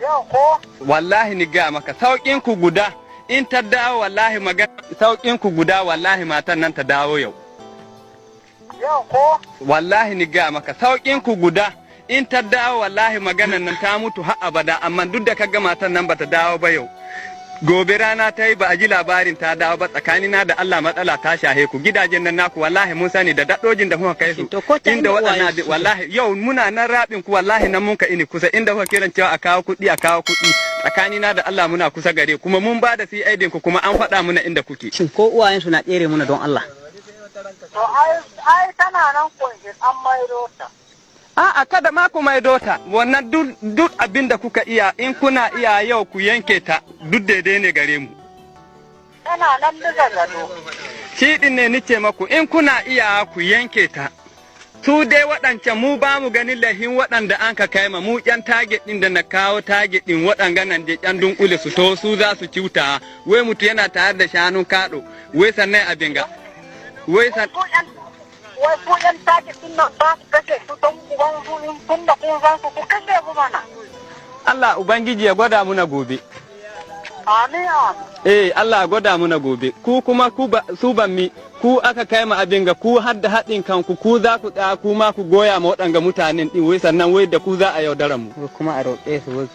Yau ko? Wallahi ni gaya maka, sauƙin ku guda in ta dawo, wallahi magana sauƙin ku guda, wallahi matan nan ta dawo yau. Yau ko? Wallahi ni gaya maka, sauƙin ku guda in ta dawo, wallahi maganan nan ta mutu har abada. Amma duk da kaga matan nan bata dawo ba yau, gobe rana ta yi ba a ji labarin ta dawo ba, tsakanina da Allah matsala ta shahe ku. Gidajen nan naku, wallahi mun sani da daɗojin da kuka kai su. To ko ta inda inda waɗannan uwayen su. Wallahi yau muna nan rabin ku, wallahi nan mun ka ini kusa inda kuka kiran cewa a kawo kuɗi, a kawo kuɗi. Tsakanina da Allah muna kusa gare, kuma mun ba da CID ku, kuma an faɗa muna inda kuke. Shin ko uwayen su na tsere muna, don Allah? To ai tana nan kunshin, an maido ta. A'a, kada ma ku maido ta, wannan duk abin da kuka iya, in kuna iya yau ku yanke ta, duk daidai ne gare mu. Tana nan bisa gado. Shi din ne nice maku, in kuna iya ku yanke ta. Su dai waɗancan mu ba mu ganin lahin waɗanda an ka kai ma mu ƴan target ɗin da na kawo target ɗin waɗanga nan da ƴan dunkule su to su za su ciuta. Wai mutu yana tare da shanun kaɗo, wai sannan abin ga. Wai san Wai su yan target din nan ba su kashe su don uban su, in tun da kun san su, ku kashe su mana. Allah Ubangiji ya gwada muna gobe. Amin, amin. Eh, Allah ya gwada muna gobe. Ku kuma ku ba, su ban mi ku aka kai ma abin ga ku har da haɗin kanku, ku za ku tsaya ku ma ku goya ma waɗanga mutanen ɗin, wai sannan wai da ku za a yaudaran mu. Wai kuma a roƙe su wai.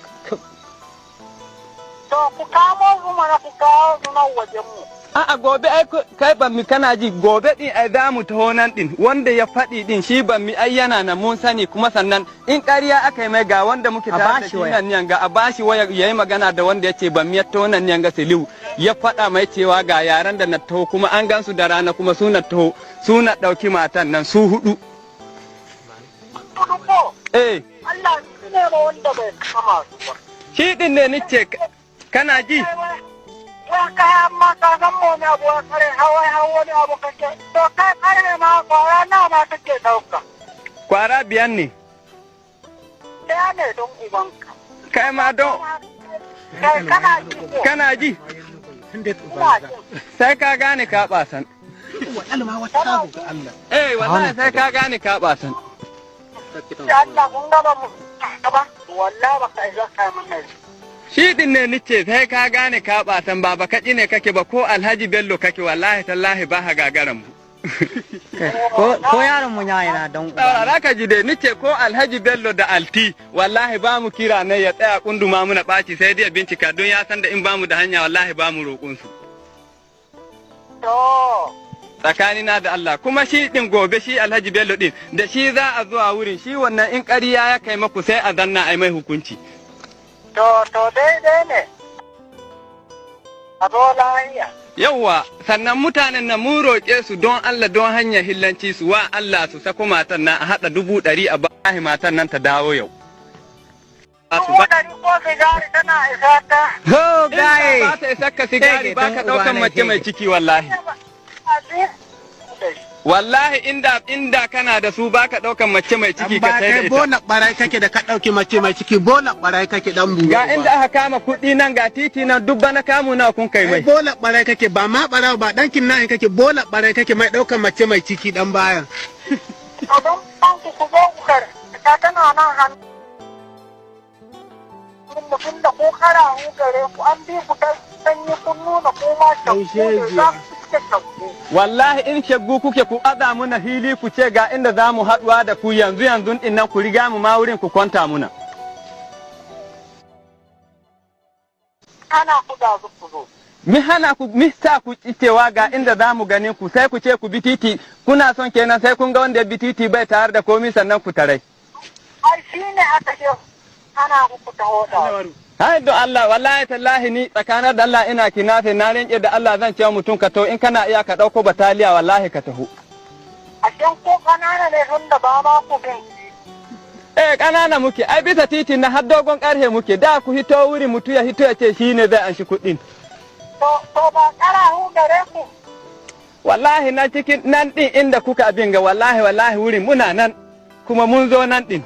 To ku kamo su mana, ku kawo su nan wajen mu. A'a, gobe ai kai ban mi, kana ji, gobe din ai za mu taho nan din, wanda ya faɗi din shi ban mi ai yana nan, mun sani. Kuma sannan in ƙarya aka yi mai, ga wanda muke A tare da bashi shi waya. nan niyan ga, a bashi waya yayi magana da wanda ya ce ban mi ya taho nan niyan ga Siliu, ya faɗa mai cewa ga yaran da na taho, kuma an gansu da rana, kuma su na taho su na ɗauki matan nan su hudu. Tudu ko? Eh. Allah ne ma wanda bai kama su ba. Shi din ne nice, kana ji? Wai kai, amma ka san mu wani abu ya kare hawai hawa wani abu kake. To kai kare ma kwara na ma kake dauka. Kwara biyan ne. Ɗaya ne don ubanka. Kai ma don Kai, kana ji ko? Kana ji? Ina ji. Sai ka gane ka ɓasan. Eh, wallahi sai ka gane ka ɓasan. Allah kun gaba mu ba. Wallahi baka isa kai mana. Shi din ne nice, sai ka gane ka ɓatan, ba bakaɗi ne kake ba, ko Alhaji Bello kake, wallahi tallahi ba ha gagaran mu. Ko yaron mu yana don uba. Saurara ka ji dai, nice ko Alhaji Bello da Alti, wallahi ba mu kira ne ya tsaya kunduma muna ɓaci, sai dai ya bincika, don ya san da in ba mu da hanya, wallahi ba mu roƙon su. To. Tsakanina da Allah kuma shi din gobe shi Alhaji Bello din da shi za a zuwa wurin shi wannan, in ƙarya ya kai maku sai a zanna ai mai hukunci. To daidai ne. A zo lahiya. Yawwa, sannan mutanen nan mun roƙe su don Allah, don hanyar hillanci su wa Allah su sako matan nan, a haɗa 100,000 a bahi matan nan ta dawo yau. 100,000 ko sigari tana isa ta. Ho In gaye. ba ta isa ka sigari ba ka Shege, don ɗaukan uba mace na mai shege. ciki, wallahi. Wallahi inda kana da su, baka ɗaukan mace mai ciki An ka ba sai da kai ita. bola barai kake da ka ɗauki mace mai ciki, bola barai kake, dan buru. Ga inda aka kama kuɗi nan, ga titi nan, duk bana kamu nawa kun kai mai. Kai bola barai kake, ba ma barau ba, dan kinnahin kake, bola barai kake mai ɗaukan mace mai ciki, dan bayan. To don ku ku zo ku kar. Ta tana nan hannu. Mutum da ko kara gare ku, an bi ku ta sanyi, kun nuna ko ma shakku ne za ku cike shakku. Wallahi in shaggu kuke, ku aza muna hili, ku ce ga inda za mu haɗuwa da ku yanzu yanzu ɗin nan, ku riga mu ma wurin ku kwanta muna. Ana ku da ku zo. Mi hana ku, mi sa ku cewa ga inda za mu ganin ku, sai ku ce ku bi titi, kuna son kenan sai kun ga wanda ya bi titi bai tare da komi sannan ku tarai. Ai shi ne aka ce ana ku taho da. Hai, don Allah, wallahi tallahi ni tsakanar da Allah ina kinafe, na rinke da Allah zan ce wa mutum ka to, in kana iya ka ɗauko bataliya, wallahi ka taho. Ashen ko ƙanana ne tun da ba ma ku bin. Eh, ƙanana muke, ai bisa titi na har dogon ƙarhe muke, da ku hito wuri, mutu ya hito ya ce shi ne zai anshi kuɗin. To ba ƙarahu gare ku. Wallahi na cikin nan ɗin inda kuka abin ga, wallahi wallahi wurin muna nan, kuma mun zo nan ɗin.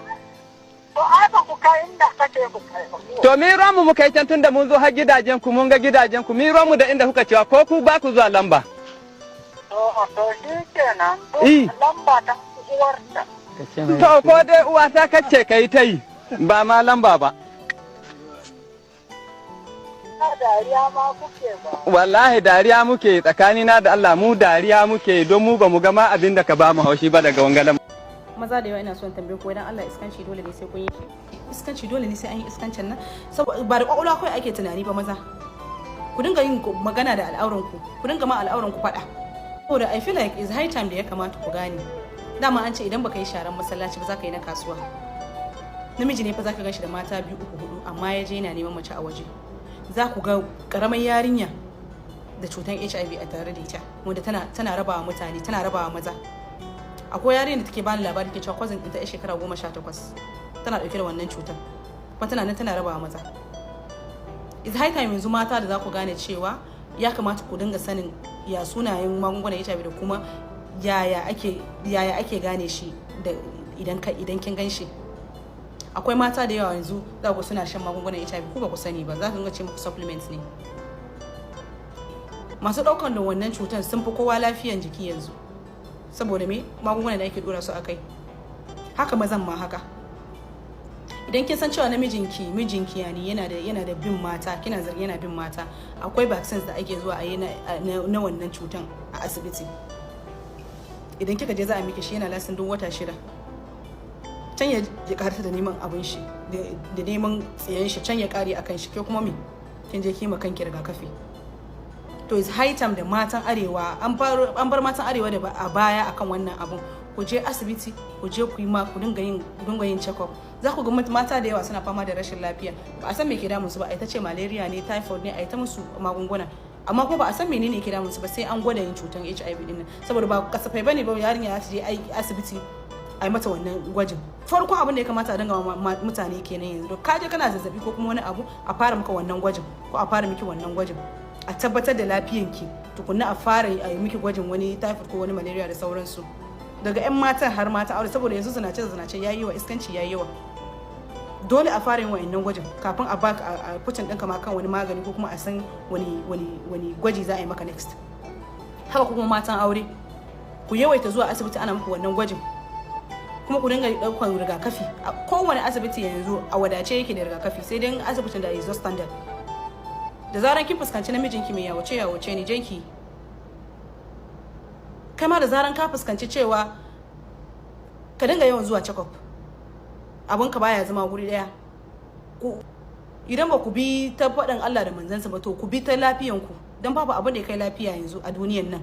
To ai ba ku kai inda kake ku kai ba. To mi mu muka yi can, tunda mun zo har gidajen ku, mun ga gidajen ku, mi mu da inda kuka cewa ko ku ba ku zuwa lamba. To shi kenan. Eh. Lamba ta uwarta. Ka ce mai To ko dai uwa ta kace ka yi ta yi ba ma lamba ba. Dariya ma kuke ba. Wallahi dariya muke, tsakanina da Allah mu dariya muke, don mu ba mu gama abin da ka ba mu haushi ba daga wangalan. Maza da yawa, ina son tambaye ku, idan Allah, iskanci dole ne sai kun yi shi? Iskanci dole ne sai an yi iskancin nan? Saboda ba da kwakwalwa kawai ake tunani ba. Maza, ku dinga yin magana da al'auran ku, ku dinga ma al'auran ku faɗa, saboda I feel like it's high time da ya kamata ku gane. Dama an ce idan baka yi sharan masallaci ba, za ka yi na kasuwa. Namiji ne fa zaka gan shi da mata biyu, uku, hudu, amma ya je yana neman mace a waje. Za ku ga karamar yarinya da cutar HIV a tare da ita, wanda tana rabawa mutane, tana rabawa maza. Akwai yarinyar da take bani labari, ke cewa cousin ɗinta yar shekara 18 tana ɗauke da wannan cutar, kuma tana nan tana rabawa maza. It's high time yanzu, mata, da za ku gane cewa ya kamata ku dinga sanin ya sunayen magungunan HIV da kuma yaya ake gane shi da idan kin gan shi. Akwai mata da yawa yanzu za ku suna shan magungunan HIV, ku ba ku sani ba. Za ku dinga ce muku supplements ne. Masu ɗaukan da wannan cutar sun fi kowa lafiyan jiki yanzu. Saboda me? Magungunan da ake dora su akai. Haka mazan ma haka. Idan kin san cewa namijinki, mijinki yani yana da bin mata, kina zargi yana bin mata, akwai vaccines da ake zuwa a yi na wannan cutan a asibiti. Idan kika je, za a miki shi, yana lasting duk wata 6. Can ya karata da neman abin shi da neman tsiyan shi, can ya kare akan shi. Ke kuma me kin je kima kanki rigakafi? To, it's high time da matan Arewa, an bar matan Arewa da a baya akan wannan abun. Ku je asibiti, ku je ku yi ma ku dinga yin check up. Za ku ga mata da yawa suna fama da rashin lafiya, ba a san me ke damun su ba. Ai ta ce malaria ne, typhoid ne, ai ta musu magunguna, amma kuma ba a san menene ke damun su ba, sai an gwada yin cutar HIV din nan. Saboda ba kasafai bane ba yarinya za ta je asibiti a yi mata wannan gwajin. Farkon abin da ya kamata a dinga mutane kenan yanzu, ka je kana zazzabi ko kuma wani abu, a fara maka wannan gwajin ko a fara miki wannan gwajin, a tabbatar da lafiyanki tukunna a fara a yi miki gwajin wani typhoid ko wani malaria da sauransu. Daga 'yan matan har mata aure, saboda yanzu zinace zinace yayi yawa, iskanci yayi yawa, dole a fara yin wa'annan gwajin kafin a baka a putting ɗinka ma kan wani magani ko kuma a san wani gwaji za a yi maka next. Haka kuma matan aure, ku yawaita zuwa asibiti ana muku wannan gwajin, kuma ku dinga ɗaukar rigakafi. A kowane asibiti yanzu a wadace yake da rigakafi, sai dai asibitin da is standard. Da zaran kin fuskanci namijinki mai yawace yawace ne, je ki. Kai ma, da zaran ka fuskanci cewa ka dinga yawan zuwa check up, abinka baya zama guri daya. Idan ba ku bi ta faɗin Allah da manzansa ba, to ku bi ta lafiyanku, don babu abin da ya kai lafiya yanzu a duniyan nan.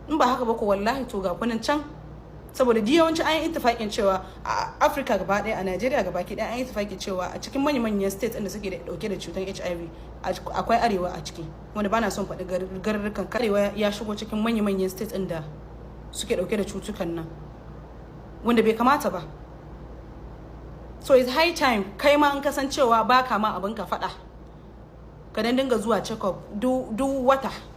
In ba haka ba ko, wallahi to ga kunan can. Saboda di yawanci an yi ittifakin cewa a Afirka gaba ɗaya, a Najeriya gaba ki ɗaya, an yi ittifakin cewa a cikin manya-manyan states inda suke da dauke da cutar HIV, akwai Arewa a ciki, wanda bana son faɗi garurrukan. Arewa ya shigo cikin manya-manyan states inda suke dauke da cutukan nan, wanda bai kamata ba. So it's high time, kai ma in kasancewa baka ma abin ka faɗa, ka dan dinga zuwa check up duk wata.